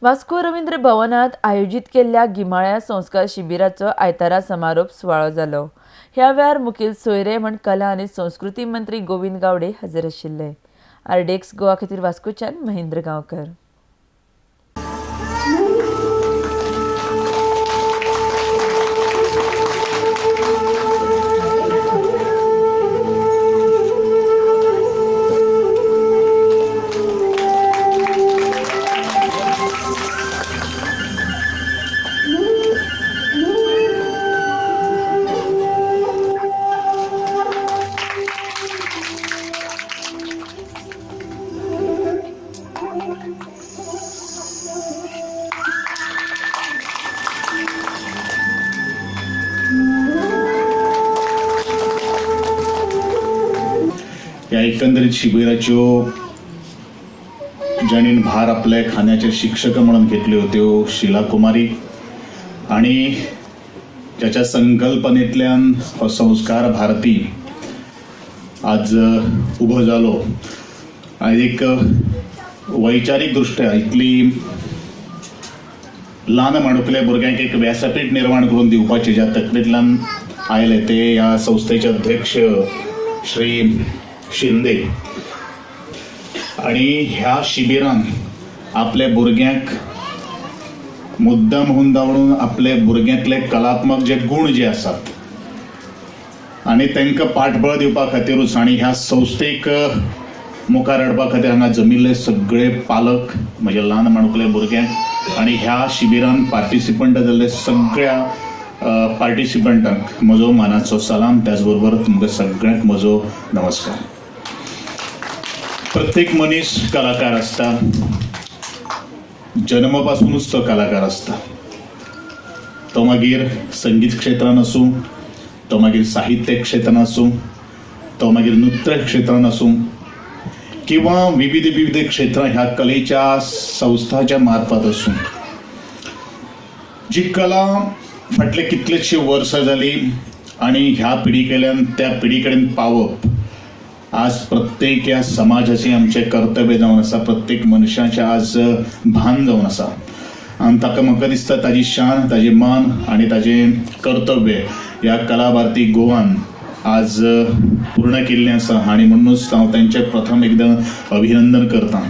वास्को रवींद्र भवनांत आयोजीत केल्ल्या गिमाळ्या संस्कार शिबिराचो आयतारा समारोप सुवाळो जालो. ह्या वेळार मुखेल सोयरे म्हण कला आनी संस्कृती मंत्री गोविंद गावडे हजर आशिल्ले. आरडीएक्स गोवा खातीर वास्कोच्यान महेंद्र गांवकर. ह्या एकंदरीत शिबिराच्यो जाणीन भार आपल्या खांद्याचे शिक्षक म्हणून घेतल्यो त्यो शीला कुमारी आणि ज्याच्या संकल्पनेंतल्यान हो संस्कार भारती आज उबो जालो आनी एक वैचारीक दृश्ट्या इतली ल्हान माणकुल्या भुरग्यांक एक व्यासपीठ निर्माण करून दिवपाचे ज्या तकलेंतल्यान आयले ते ह्या संस्थेचे अध्यक्ष श्री शिंदे. आणि ह्या शिबिरान आपल्या भुरग्यांक मुद्दाम हुंदावून आपले भुरग्यांतले कलात्मक जे गुण जे आसात आनी तांकां पाठबळ दिवपा खातीरूच आनी ह्या संस्थेक मुखार हाडपा खातीर हांगा जमिल्ले सगळे पालक म्हणजे ल्हान माणकुले भुरग्यांक आनी ह्या शिबिरान पार्टिसिपंट जाल्ले सगळ्या पार्टिसिपंटांक म्हजो मानाचो सलाम, त्याच बरोबर तुमकां सगळ्यांक म्हजो नमस्कार. प्रत्येक मनीस कलाकार आसता, जन्मापासूनच तो कलाकार आसता. तो मागीर संगीत क्षेत्रान आसूं, तो मागीर साहित्य क्षेत्रान आसूं, तो मागीर नृत्य क्षेत्रान आसूं किंवा विविध विविध क्षेत्रां ह्या कलेच्या संस्थाच्या मार्फत आसूं. जी कला फाटले कितलेशे वर्सां जाली आनी ह्या पिढी कडल्यान त्या पिढी कडेन पावप आज प्रत्येक ह्या समाजाचें आमचें कर्तव्य जावन आसा, प्रत्येक मनशाचें आज भान जावन आसा. आनी ताका म्हाका दिसता ताजी शान, ताजी मान आनी ताजें कर्तव्य ह्या कला भारती गोवान आज पूर्ण केल्लें आसा आनी म्हणूनच हांव तांचें प्रथम एकदां अभिनंदन करतां.